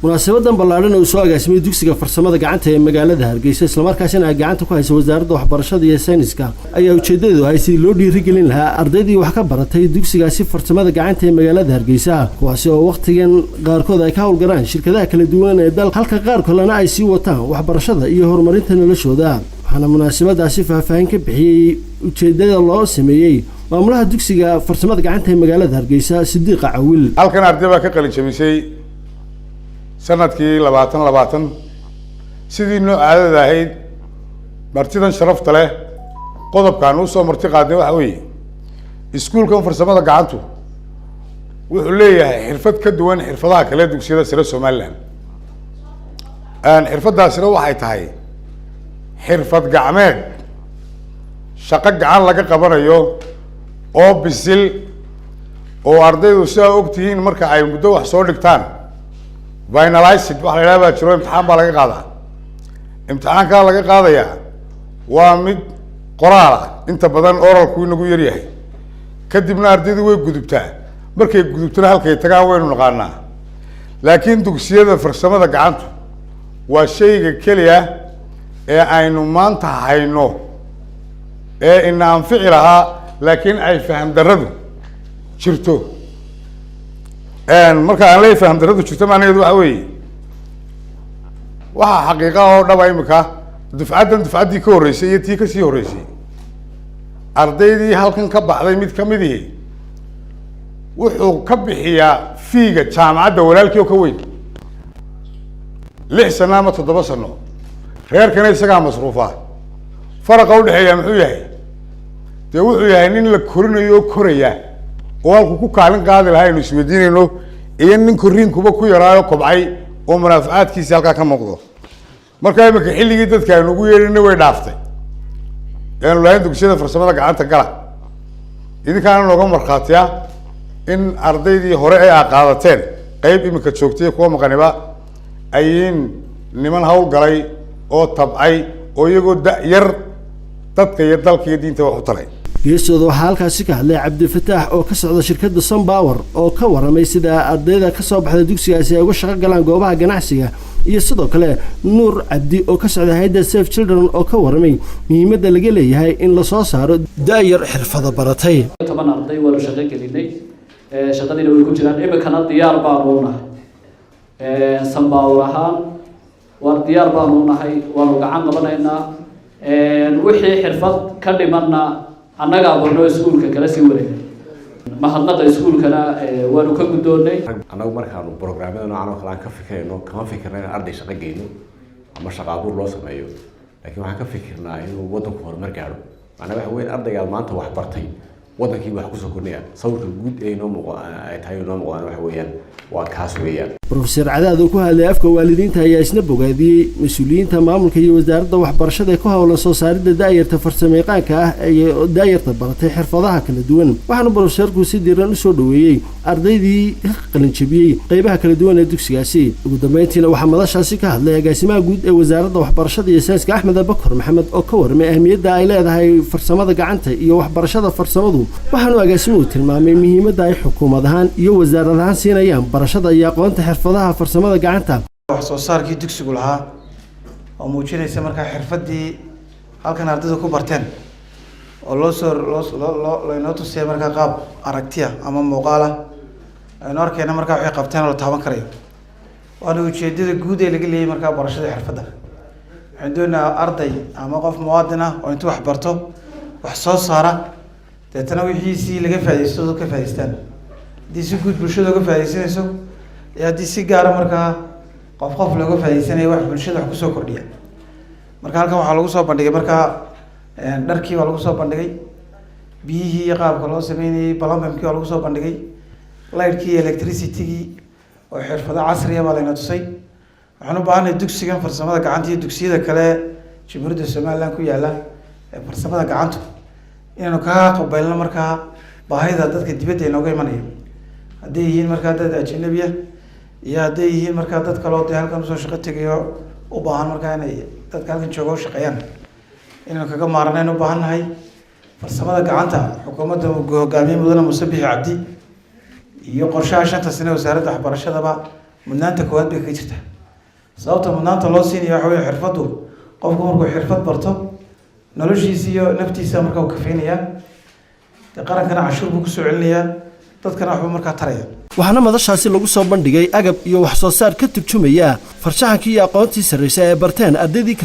Munaasabadan ballaadhan oo soo agaasimay dugsiga farsamada gacanta ee magaalada Hargeysa, islamarkaasina ay gacanta ku haysa Wasaaradda Waxbarashada iyo Sayniska, ayaa ujeedadeedu ahay sidii loo dhiirigelin lahaa ardaydii wax ka baratay dugsigaasi farsamada gacanta ee magaalada Hargeysa, kuwaasi oo wakhtigan qaarkood ay ka howlgalaan shirkadaha kala duwan ee dalka, halka qaar kalena ay sii wataan waxbarashada iyo horumarinta noloshooda. Waxaana munaasabadaasi faahfaahin ka bixiyey ujeedada loo sameeyey maamulaha dugsiga farsamada gacanta ee magaalada Hargeysa, Sidiiqa Cawil. Halkan arday baa ka qalin jabisay sanadkii 2020. Sidii noo caadada ahayd, martidan sharafta leh qodobkaan usoo marti qaadnay waxa weeye, iskuulkan farsamada gacantu wuxuu leeyahay xirfad ka duwan xirfadaha kale dugsiyada sare Somaliland. Xirfadaasina waxay tahay xirfad gacmeed, shaqo gacan laga qabanayo oo bisil, oo ardaydu sidaa og tihiin marka ay muddo wax soo dhigtaan, finalized waxa la yidhaha baa jiro, imtixaan baa laga qaadaa. Imtixaankaa laga qaadayaa waa mid qoraal ah, inta badan oralku inagu yaryahay. Kadibna ardaydu way gudubtaa. Markay gudubtona halkay tagaan waynu naqaanaa. Laakiin dugsiyada farsamada gacantu waa shayga keliya ee aynu maanta hayno ee ina anfici lahaa, laakiin ay faham darradu jirto. Marka aan leeyahay faham darradu jirto, macnaheedu waxa weeye, waxaa xaqiiqa oo dhaba imika dufcaddan, dufcaddii ka horreysay iyo tii kasii horreysay, ardaydii halkan ka baxday mid kamidihii wuxuu ka bixiyaa fee-ga jaamacadda walaalkii oo ka weyn 6 sano ama 7 sano. Reerkana isagaa masruufa. Faraqa udhexeeya muxuu yahay? Dee wuxuu yahay nin la korinayo oo koraya oo halku ku kaalin qaadi lahaa aynu isweydiinayno, iyo nin korriinkuba ku yaraayo kobcay oo munaafacaadkiisi halkaa ka muuqdo. Marka imika xilligii dadka aynu ugu yeedhina way dhaaftay aanu lahayn dugsiyada farsamada gacanta gala. Idinkaana nooga markhaatiya in ardaydii hore ee aa qaadateen, qeyb imika joogtay, kuwa maqaniba ayiin niman hawl galay oo tabcay oo iyagoo da- yar dadka iyo dalka iyo diinta wax u taray. Geestooda waxaa halkaasi ka hadlay Cabdifataax oo ka socda shirkadda Sunpower, oo ka waramay sida ardayda ka soo baxda dugsigaasi ay uga shaqo galaan goobaha ganacsiga, iyo sidoo kale Nuur Cabdi oo ka socda hayadda Save Children, oo ka waramay muhiimadda laga leeyahay in lasoo saaro da-yar xirfado baratay. 10 arday waanu shaqo gelinay, shaqadiina way ku jiraan. Imikana diyaar baanu unahay Sunpower ahaan, waan diyaar baanu unahay, waanu gacan qabanaynaa. Wixii xirfad ka dhimanna annagaa barno, iskuulka kala sii wareeg. Mahadnaqa iskuulkana waanu ka guddoonnay. Annagu markaanu programyada noocan oo kale aan ka fikirayno, kama fikirna inaan arday shaqo geyno ama shaqo abuur loo sameeyo, laakiin waxaan ka fikirnaa inuu waddanku horumar gaadho. Macnaa waxa weyn, ardaygaad maanta wax bartay waddankiiba wax kusoo kordhinaya. Sawirka guud ee inoo muuq ay tahay inoo muuqdaan waxa weeyaan waa kaas weeyaan. Brofeser Cadaad oo ku hadlay afka waalidiinta ayaa isna bogaadiyey mas-uuliyiinta maamulka iyo wasaaradda waxbarashada ee ku howlan soo saaridda da-yarta farsamayaqaanka ah ee da-yarta baratay xirfadaha kala duwan. Waxaana brofeserku si diiran usoo dhoweeyey ardaydii ka qalinjabiyey qeybaha kala duwan ee dugsigaasi. Ugu dambeyntiina waxaa madashaasi ka hadlay agaasimaha guud ee Wasaaradda Waxbarashada iyo Sayniska, Axmed Abakor Maxamed, oo ka warramay ahmiyadda ay leedahay farsamada gacanta iyo waxbarashada farsamadu. Waxaanu agaasimuhu tilmaamay muhiimadda ay xukuumad ahaan iyo wasaarad ahaan siinayaan barashada iyo aqoonta xirfadaha farsamada gacanta. Wax soo saarkii dugsigu lahaa oo muujinaysa markaa xirfaddii halkan ardaydu ku barteen oo loo soo loo loo laynoo tusaya markaa qaab aragtiya ama muuqaal ah aynu arkayna markaa waxay qabteen oo la taaban karayo. Waana ujeedada guud ee laga leeyay markaa barashada xirfadda. Waxaan doonayaa arday ama qof muwaadin ah oo intuu wax barto wax soo saara, deetana wixiisii laga faa'idaysto, dad ka faa'idaystaan, haddii si guud bulshada uga faaidaysanayso iyo haddii si gaara markaa qof qof looga faa'idaysanayo, wax bulshada wax kusoo kordhiya. Marka halkan waxaa lagu soo bandhigay markaa dharkii baa lagu soo bandhigay, biyihii iyo qaabka loo sameynayay, plumbingkii waa lagu soo bandhigay, lightkii iyo electricitygii oo xirfado casriya baa layna tusay. Waxaan u baahanay dugsigan farsamada gacanta iyo dugsiyada kale Jamhuuriyadda Somaliland ku yaala ee farsamada gacantu inaynu kaga qabaylno markaa baahida dadka dibadda inooga imanaya, hadday yihiin markaa dad ajanabiya iyo hadday yihiin markaa dad kaloo dee halkan usoo shaqo tegayo, u baahan markaa inay dadka halkan jooga u shaqeeyaan, inaynu kaga maarnayn u baahan nahay farsamada gacanta. Xukuumadda hogaamiye Mudane Muuse Bixi Cabdi iyo qorshaha 5-ta sane wasaaradda waxbarashadaba. Mudnaanta koowaad bay kaga jirtaa. Sababta mudnaanta loo siinaya waxa wey, xirfaddu qofku markuu xirfad barto, noloshiisa iyo naftiisa markaa uu kafeynayaa, dee qarankana cashuur buu kusoo celinayaa, dadkana waxbuu markaa taraya. Waxaana madashaasi lagu soo bandhigay agab iyo wax soo saar ka turjumaya farshaxankii iyo aqoontii sarraysa ee barteen ardaydii kala